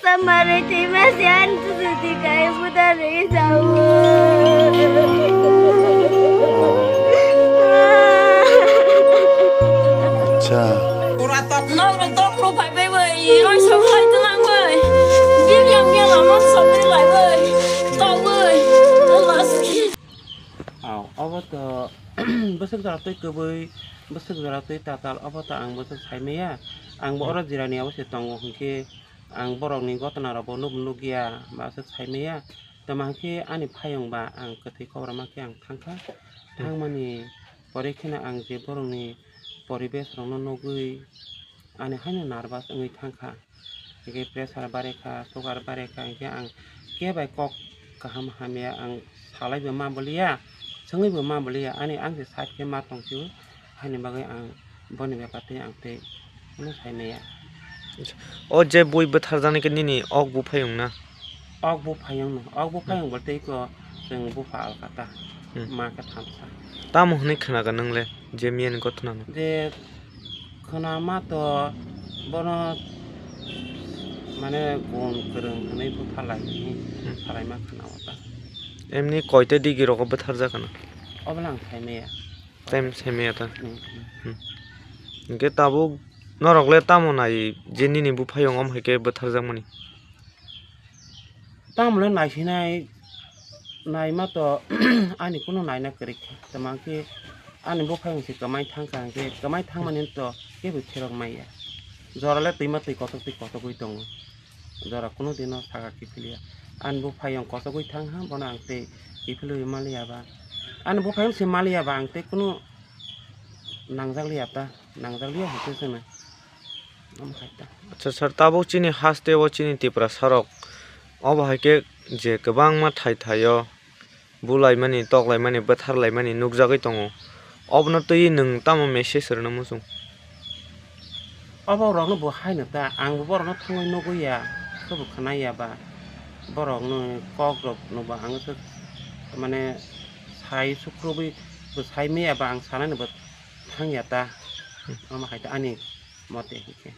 marítima se antes de que puta risa. Acha. Nó là tốt luôn phải về vậy, nói sao lại thế nào vậy? Biết rằng nghe là nó sắp đi lại vậy, tao vậy, nó là gì? Abata besok jaratai kebai besok jaratai tatal abata ang besok saimea ang bora jirani awase tongo hingke ang borok ni gotna rabo nugia besok saimea tamangke ani phayong ba ang kathai kaurama ke ang thangka thangmani porekhena ang je borok ni poribesh rongno nogui ani haino nervous ngai thangka hingke pressure bareka sugar bareka hingke ang kebai kok kaham hamia ang salai ba mabolia संगै बो माबलिया आनि आंसे side के मा तंसु हानि बागै आं बनि बेपाते आं ते नो साइनाया ओ जे बय बोथार जाने के निनि अक बु फायं ना अक बु फायं बते को जों बु फाल काता मा का थामसा ताम हने खनागा नंगले जे मियन गथना जे खना मा तो बनो माने गन करं हनै बु फालाय मा खनावता एमनि कयते डिग्री रक बोथार जागोन अबलां साइनाया टाइम सेमेया ता के ताबो नरगले तामो नाय जेनि नि बु फायं हम हेके बोथार जामनि तामले नाय मा तो आनि कुनो नायना करि तमाके आनि बु फायं से कमाय थांका के कमाय थांमाने तो के बिथेरक माया जराले तैमा तै कत गई दङ जरा कुनो दिन सागा किफिलिया आन बु फायं कत गई थां हा बना आंते किफिलो मालियाबा आन बु फायं से मालियाबा आंते कुनो नांजालिया होते जोंना अच्छा सर ताबो चिनि हासते व चिनि तिप्रा सरक अब हाके जे गोबां मा थायो बुलाय मानि तगलाय मानि बोथारलाय मानि नुगजागै दङ अबनो तै नों तामो मेसेज सरनो मुसुं अब रंनो बो हायनो ता आं बो रंनो थांगै नगैया खबो खनायाबा बरंनो कग्रब नबा आं माने साइ सुक्रबि साइ मेयाबा आं सानानोबो थांयाता मा हायता आनि मते हिके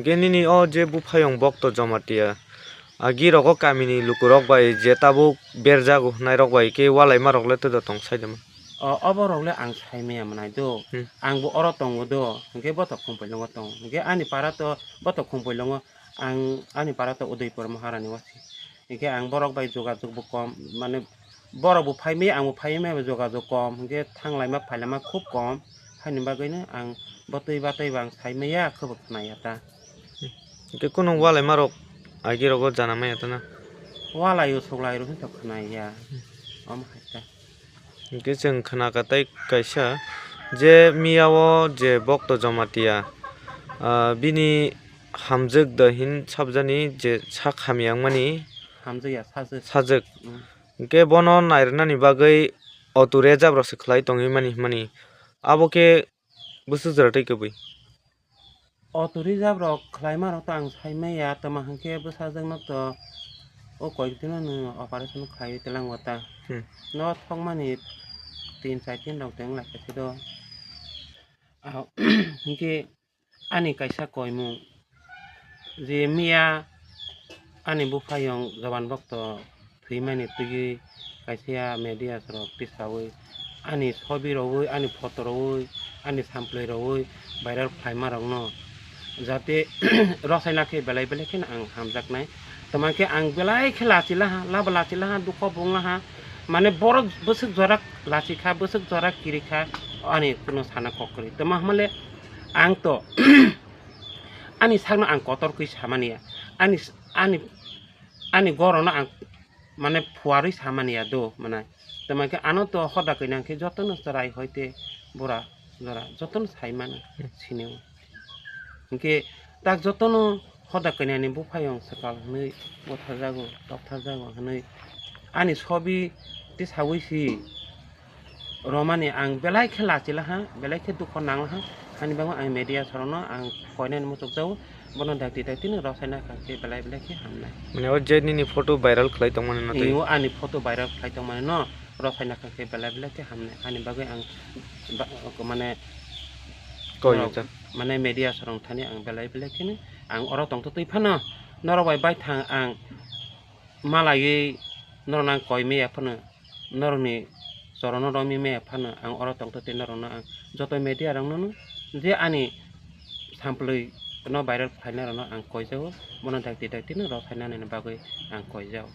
गेनिनि अ जे बु फायं बक्तो जमातिया आगि रगो कामिनि लुकुरक बाय जे ताबो बेरजागु नाय रक बाय के वालाय मारकले त दतंग साइदम अब रगले आं साइ मेया मनाय दो आं बो अर तंगो दो के बत खंपैलंग तंग के आनि पारा तो बत खंपैलंग आं आनि पारा तो उदयपुर महारानी वासी के आं बरक बाय जोगाजोग बो कम माने बरक बो फाइमे आं बो फाइमे जोगाजोग कम के थांलाय मा फाइलाय मा खूब कम हानि बागैनो आं बतै बां साइमेया खबर खनायाता के कुनो वालाय मारक आगि रगो जानामायाता ना वालायो सगलाय रहिन त खनाया हम हायता के जों खोनागातै कायसा जे मियावो जे बक्तो जमातिया बिनि हामजोग दहिन साबजानि जे साखामियां मानि हामजया साजोग के बनो नायरनानि बागै अतुरे जाब्रासो खलाय तंगि मानि आबो के बुसु जरतै कबै अतुरे जाब्रा खलाय मारो त आं साइमेया त माहके बुसाजोंनो त ओ कयदिन न अपारेशन खाय तेलांगता न थंमानि 3-4 दिन दं लाखिसे दो के आनि कायसा कयमु जे मिया आनि बुफायं जवान भक्त थैमानि तुगि कायसा मेडिया सर पिसावै आनि छबि रवै आनि फटो रवै आनि सामप्ले रवै भाइरल फाइमा रंनो जाते रसायनाके बेलाय आं हामजाकनाय तमाके आं बेलाय खेलाचिला लाबलाचिला दुख बुंला माने बर बसक जरा लाचिखा बसक जरा किरिखा आनि कुनो साना ककरि तमा हमले आं तो आनि सागनो आं कतर कइ सामानिया आनि गरनो आं माने फुवारै सामानिया दो माने तमाके आनो तो हदा कइनाके जतन सराय होइते बरा जरा जतन साइमान सिनेव के ता जतन हदा कइनानि बुफायं सकाल नै बोथार जागो डक्टर जागो हनै आनि सबि ते सावैसि रमानि आं बेलाय खेलाचिला बेलाय खे दुख नांला हानि बांगो आं मेडिया सरनो आं कयनानि मुतक जाव बनो दाक्ति न रसायना खाके बेलाय खे हामनाय माने ओ जेनिनि फोटो भाइरल खलाय तंमाने न यो आनि फोटो भाइरल खलाय तंमाने न रसायना खाके बेलाय खे हामनाय हानि बागै आं माने कयता माने मेडिया सरं थानि आं बेलाय खेने आं अर तंत तैफानो narabai bai thang ang malai norang koi me phana norni sorono romi me phana ang ora tong te norona ang joto media rang no je ani samplei no viral phaina no ang koi jau mono dakti no ro phaina ne bagoi ang koi jau